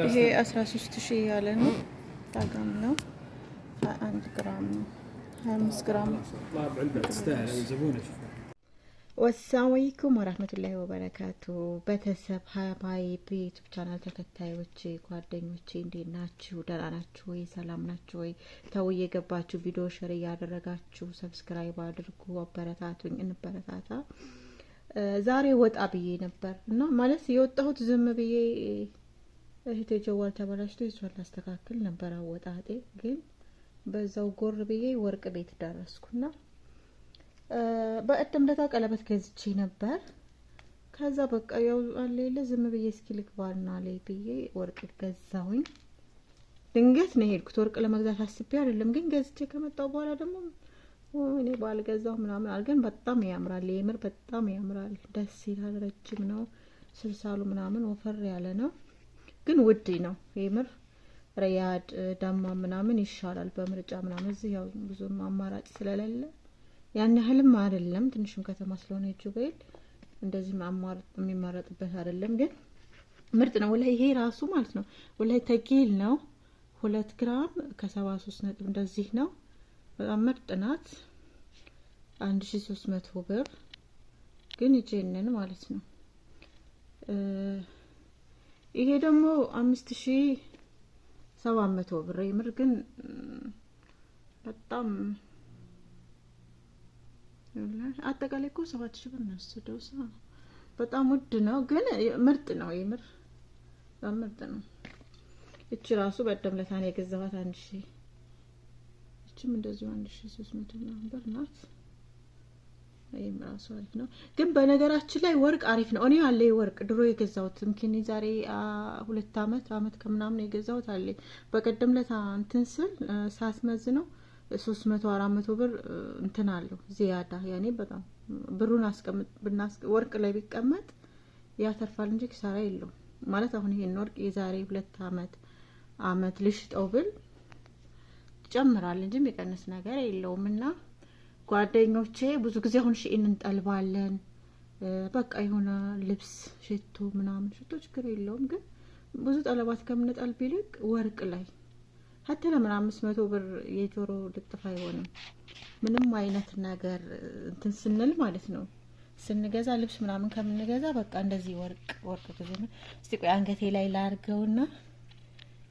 ይሄ 13,000 ያለ ነው። ታጋም ነው፣ 21 ግራም ነው፣ 25 ግራም ነው። والسلام عليكم ورحمة الله وبركاته። ቤተሰብ حبايب YouTube channel ተከታዮች ጓደኞቼ እንዴት ናችሁ? ደህና ናችሁ ወይ? ሰላም ናችሁ ወይ? ተው እየገባችሁ ቪዲዮ share እያደረጋችሁ subscribe አድርጉ፣ አበረታቱኝ፣ እንበረታታ። ዛሬ ወጣ ብዬ ነበር እና ማለት የወጣሁት ዝም ብዬ እህቴ جوال ተበላሽቶ ይዟል ላስተካክል ነበር አወጣጤ፣ ግን በዛው ጎር ብዬ ወርቅ ቤት ደረስኩና በእድም ለታ ቀለበት ገዝቼ ነበር። ከዛ በቃ ያው አለ የለ ዝም ብዬ እስኪ ልግባና ላይ ብዬ ወርቅ ገዛሁኝ። ድንገት ነው የሄድኩት፣ ወርቅ ለመግዛት አስቤ አይደለም። ግን ገዝቼ ከመጣሁ በኋላ ደግሞ እኔ ባልገዛሁ ምናምን አልገን። በጣም ያምራል፣ የምር በጣም ያምራል፣ ደስ ይላል። ረጅም ነው ስልሳሉ ምናምን ወፈር ያለ ነው፣ ግን ውድ ነው የምር። ሪያድ ዳማ ምናምን ይሻላል በምርጫ ምናምን። እዚህ ያው ብዙም አማራጭ ስለሌለ ያን ያህልም አይደለም። ትንሽም ከተማ ስለሆነ ጁቤል እንደዚህ አማራጭ የሚመረጥበት አይደለም፣ ግን ምርጥ ነው والله። ይሄ ራሱ ማለት ነው والله ثقيل ነው። 2 ግራም ከ73 ነጥብ እንደዚህ ነው። በጣም ምርጥ ናት። 1300 ብር ግን ይጄንን ማለት ነው። ይሄ ደግሞ 5700 ብር። የምር ግን በጣም አጠቃላይ እኮ 7000 ብር ነው የወሰደው። በጣም ውድ ነው፣ ግን ምርጥ ነው። የምር በጣም ምርጥ ነው። እቺ ራሱ በደም ለታ ነው የገዛኋት 1000፣ እቺም እንደዚሁ 1300 ምናምን ብር ናት። ይህም ራሱ አሪፍ ነው። ግን በነገራችን ላይ ወርቅ አሪፍ ነው። እኔ አለ ወርቅ ድሮ የገዛሁት ምኪን ዛሬ 2 አመት አመት ከምናምን የገዛሁት አለ። በቀደም ለታ እንትን ስል ሳስመዝነው 300 400 ብር እንትን አለው زيادة። ያኔ በጣም ብሩን አስቀምጥ ብናስ ወርቅ ላይ ቢቀመጥ ያተርፋል እንጂ ኪሳራ የለውም። ማለት አሁን ይሄን ወርቅ የዛሬ 2 አመት አመት ልሽጠው ብል ይጨምራል እንጂ የሚቀንስ ነገር የለውም። እና ጓደኞቼ ብዙ ጊዜ አሁን Shein እንጠልባለን። በቃ የሆነ ልብስ፣ ሽቶ ምናምን፣ ሽቶ ችግር የለውም፣ ግን ብዙ ጠለባት ከምንጠልብ ይልቅ ወርቅ ላይ حتى ለምን 500 ብር የጆሮ ልጥፍ አይሆንም? ምንም አይነት ነገር እንትን ስንል ማለት ነው ስንገዛ ልብስ ምናምን ከምንገዛ በቃ እንደዚህ ወርቅ ወርቅ ጊዜ ነው። እስቲ ቆይ አንገቴ ላይ ላርገውና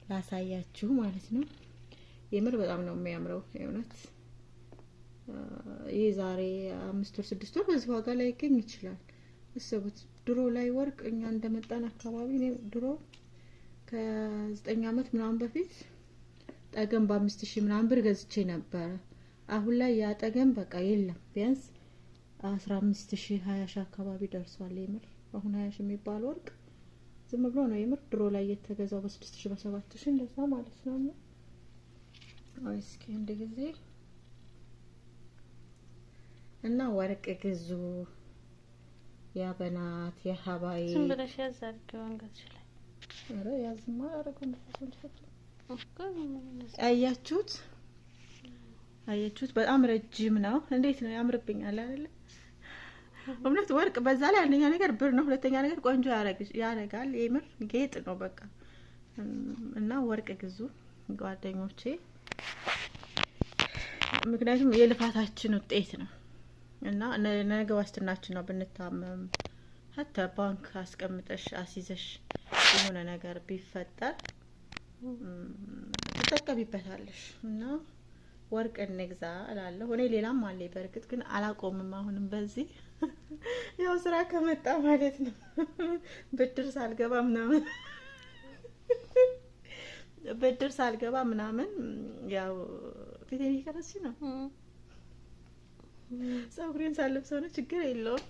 ላሳያችሁ ማለት ነው። የምር በጣም ነው የሚያምረው የእውነት። ይህ ዛሬ 5 ወር 6 ወር በዚህ ዋጋ ላይ ይገኝ ይችላል። እሰቡት። ድሮ ላይ ወርቅ እኛ እንደመጣን አካባቢ እኔ ድሮ ከ9 አመት ምናምን በፊት ጠገም በ5000 ምናምን ብር ገዝቼ ነበረ። አሁን ላይ ያ ጠገም በቃ የለም። ቢያንስ 15,000 20,000 አካባቢ ደርሷል። የምር አሁን 20,000 የሚባል ወርቅ ዝም ብሎ ነው የምር። ድሮ ላይ የተገዛው በ6000 በ7000 እንደዛ ማለት ነው። እና እስኪ አንድ ጊዜ እና ወርቅ ግዙ يا بنات يا حبايب። ዝም ብለሽ ያዝ አድርጊው አንገትሽ ላይ። ኧረ ያዝማ አረገው። አያችሁት? አያችሁት? በጣም ረጅም ነው። እንዴት ነው ያምርብኛል አይደለ? እውነት ወርቅ በዛ ላይ አንደኛ ነገር ብር ነው፣ ሁለተኛ ነገር ቆንጆ ያረጋል። የምር ጌጥ ነው በቃ። እና ወርቅ ግዙ ጓደኞቼ፣ ምክንያቱም የልፋታችን ውጤት ነው እና ነገ ዋስትናችን ነው። ብንታመም حتى ባንክ አስቀምጠሽ አስይዘሽ የሆነ ነገር ቢፈጠር ትጠቀሚበታለሽ። እና ወርቅ እንግዛ እላለሁ። እኔ ሌላም አለ በእርግጥ፣ ግን አላቆምም። አሁንም በዚህ ያው ስራ ከመጣ ማለት ነው ብድር ሳልገባ ምናምን ብድር ሳልገባ ምናምን ያው ፊቴን እየቀረጽሽ ነው። ፀጉሬን ሳለብሰው ነው፣ ችግር የለውም።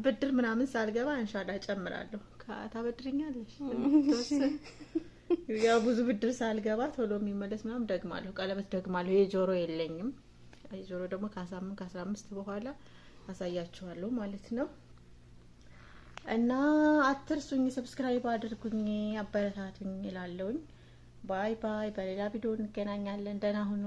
ብድር ምናምን ሳልገባ إن شاء الله እጨምራለሁ። ታበድርኛለሽ? ያው ብዙ ብድር ሳልገባ ቶሎ የሚመለስ ምናምን ደግማለሁ። ቀለበት ደግማለሁ። የጆሮ የለኝም። የጆሮ ደግሞ ከሳምንት ከ15 በኋላ አሳያችኋለሁ ማለት ነው። እና አትርሱኝ፣ subscribe አድርጉኝ፣ አበረታቱኝ እላለሁኝ። Bye bye። በሌላ ቪዲዮ እንገናኛለን። ደህና ሁኑ።